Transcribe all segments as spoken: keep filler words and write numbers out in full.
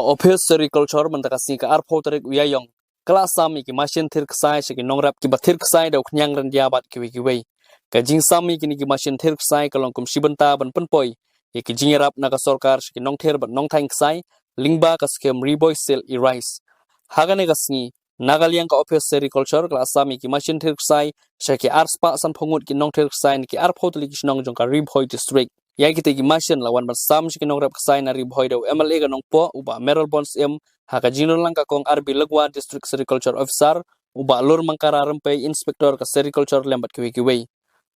Office Sericulture mynta ka sngi ka arphew tarik u Ïaïong ka la sam ïa ki mashin thir ksai sha ki nongrep kiba thir ksai da u khñiang ryndia bad kiwei kiwei. Ka jingsam ïa kine ki mashin thir ksai ka long kum shi bynta ban pynpoi ïa ki jingïarap na ka sorkar sha ki nongthir bad nongthaiñ ksai lyngba ka skim Ri Bhoi Silk E-Rice. Ha kane ka sngi, na ka liang ka Office Sericulture ka la sam ïa ki mashin thir ksai sha ki arspah sanphew ngut ki nongthir ksai na ki arphew tylli ki shnong jong ka Ri Bhoi District. Ïa kitei ki mashin la wan ban sam sha ki nongrep ksai na Ri Bhoi da u M L A ka Nongpoh, u Bah Mayralborn Syiem, ha ka jingdon lang ka Kong R B Lyngwa, District Sericulture Officer, u Bah Lurmangkara Rympei, Inspector ka Sericulture lem bad kiwei kiwei.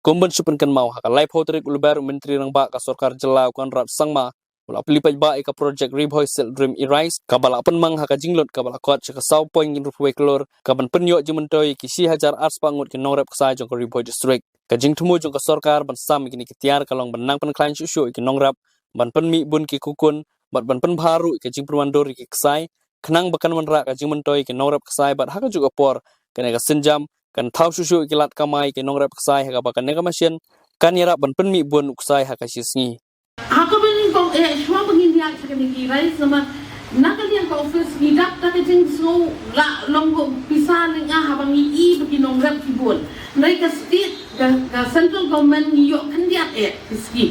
Kum ban shu pynkynmaw, ha ka laiphew tarik u Lber u Myntri Rangbah ka Sorkar Jylla u Conrad Sangma u la plie paidbah ïa ka projek Ri Bhoi Silk Dream E-Rice kaba la pynmang ha ka jinglut kaba la kot sha ka saw point hynriewphew wei klur kaban pynïoh jingmyntoi ïa ki shi hajar arspah ngut ki nongrep ksai jong ka Ri Bhoi District. Ka jingthmu jong ka sorkar ban sam ïa kine ki tiar ka long ban nang pynkhlaiñ shuh shuh ïa ki nongrep, ban pynmih bun ki kukun bad ban pynbha ruh ïa ka jingpynwandur ïa ki ksai, khnang ba kan wanrah ka jingmyntoi ïa ki nongrep ksai bad ha kajuh ka por kane ka sienjam kan thaw shuh shuh ïa ki lad kamai ïa ki nongrep ksai ha kaba kane ka mashin kan ïarap ban pynmih bun u ksai ha ka shi sngi. Ha kaba nyngkong eh, shuwa ba ngin ïaid sha kane ka E-Rice namar na ka liang ka office ngi dap da ka jingsngew la long ko pisa lynga haba ngi i ba ki nongrep ki bun. Hynrei ka state, ka, ka central government ngi ïoh khyndiat eh ki skim.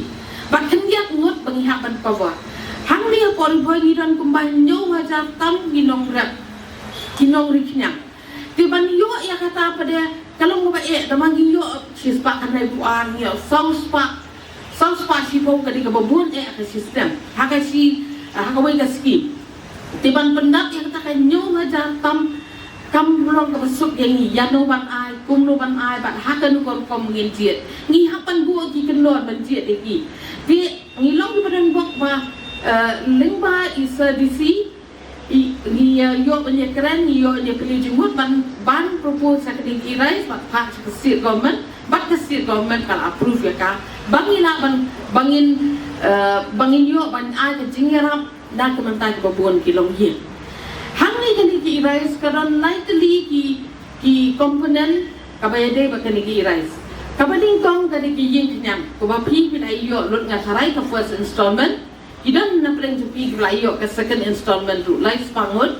Bad khyndiat ngut ba ngi hap ban cover. Hangne ha Ri Bhoi ngi don kumba hynñiew hajar tam ki nongrep, ki nongri khñiang. Te ban ïoh ïa kata pat de ka long kaba eh, da ma ngi ïoh shispah khyndaiphew ar, ngi ïoh saw spah, saw spah shiphew, ka dei kaba bun eh ha ka system, ha ka shi, ha kawei ka skim. Te ban pyndap ïa kata ka hynñiew hajar tam kam long kaba suk ïa ngi ïa no ban ai, kumno ban ai bad ha kano ka rukom ngin jied. Ngi hap ban buh ki kyndon ban jied ïa ki. Te ngi long kiba don bok ba, eh, lyngba i Sir D C, i, ngi, eh, ïoh ban ïakren, ngi ïoh ban ïapyni jingmut ban, ban propose sha ka dei ka E-Rice bad phah sha ka state government, bad ka state government ka la approve ïa ka. Ba ngi lah ban, ba ngin, eh, ba ngin ïoh ban ai ka jingïarap na ka bynta kiba bun ki longïing. Hangne kane ka E-Rice ka don lai tylli ki, ki component kaba ïadei bad kane ka E-Rice. Kaba nyngkong ka dei ka ïing khñiang, kaba phi phi la ïoh lut nga tharai ka first installment. Ki don na pdeng jong phi kiba la ïoh ka second installment ruh lai spah ngut.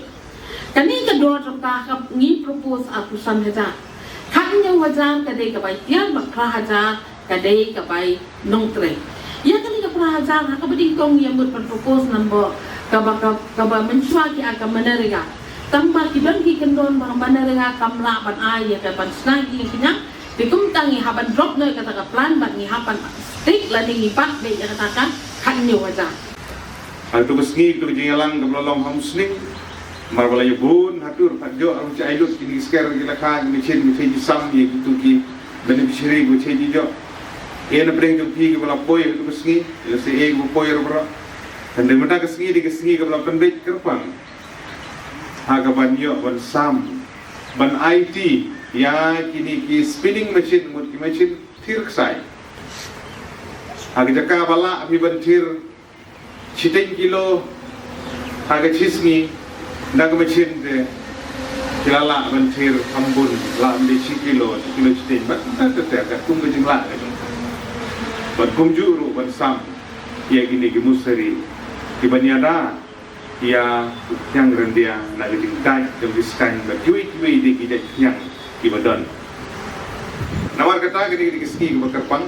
Kane ka dor jong ka ka ngi propose arphew san hajar. Khathynñiew hajar ka dei ka bai tiar bad phra hajar ka dei ka bai nongtrei. Ïa kane ka phra hajar ha kaba nyngkong ngi ïa mut ban propose namar kaba, ka, kaba mynshuwa ki ai ka MGNREGA. Tangba ki don ki kyndon ba MGNREGA kam lah ban ai ïa ka ban shna ki ïing khñiang. Te kumta ngi hap ban drop noh ïa kata ka plan bad ngi hap ban stick lane ngi bat beit ïa kata ka khathynñiew hajar. Ha katu ka sngi, katu ka jingïalang kaba la long ha Umsning, namar ba la ïa bun ha tur, pat jong ruh, ai lut kine ki skur ki la kha, ki machine, ki machine ki sam ïa kitu ki beneficiary, ki machine ki jong. Ïa na pdeng jong phi kiba la poi ha katu ka sngi, ïa la sa ïa kiba poi ruh baroh. Hynrei mynta ka sngi dei ka sngi kaba la pynbeit kyrpang ha kaban ïoh ban sam, ban aiti ïa kine ki spinning machine, mut ki machine thir ksai. Ha ka jaka ba lah phi ban thir shiteng kilo ha ka shi sngi, na ka machine te ki la lah ban thir kham bun, lah ban dei shi kilo, shi kilo shiteng, bad na ka te ka kum ka jinglah ka jong. Bad kumjuh ruh ban sam ïa kine ki musari kiban ïada ïa u khñiang ryndia na ka jingkait jong ki skaiñ bad kiwei kiwei de ki jait khñiang kiba don. Namar kata ka dei ka sngi kaba kyrpang.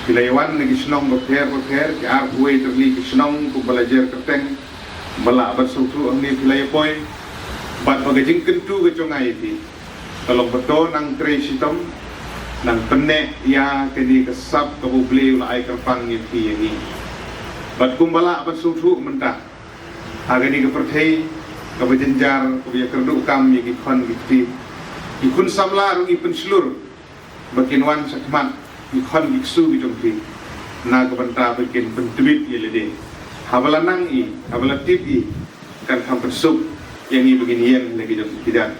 Phi la ïa wan na ki shnong bapher bapher, ki arphew wei tylli ki shnong kumba la jer kyrteng, ba lah ban sngewthuh hangne phi la ïa poi. Bad ba ka jingkyntu ka jong nga ïa phi ka long ba to nang trei shitom, nang pynneh ïa kane ka sap kaba U Blei u la ai kyrpang ïa phi ïa ngi. Bad kumba lah ban sngewthuh mynta, ha kane ka pyrthei kaba jynjar, kaba ïakyrduh kam ïa ki khon ki kti, ki khun samla ruh ngi pynshlur ba kin wan shakhmat ki khon ki ksu ki jong phi, na ka bynta ba kin pyntbit ïa lade. Haba la nang i, haba la tip i, kan kham pynsuk ïa ngi ba ngin ïeng ha la ki jong ki kjat.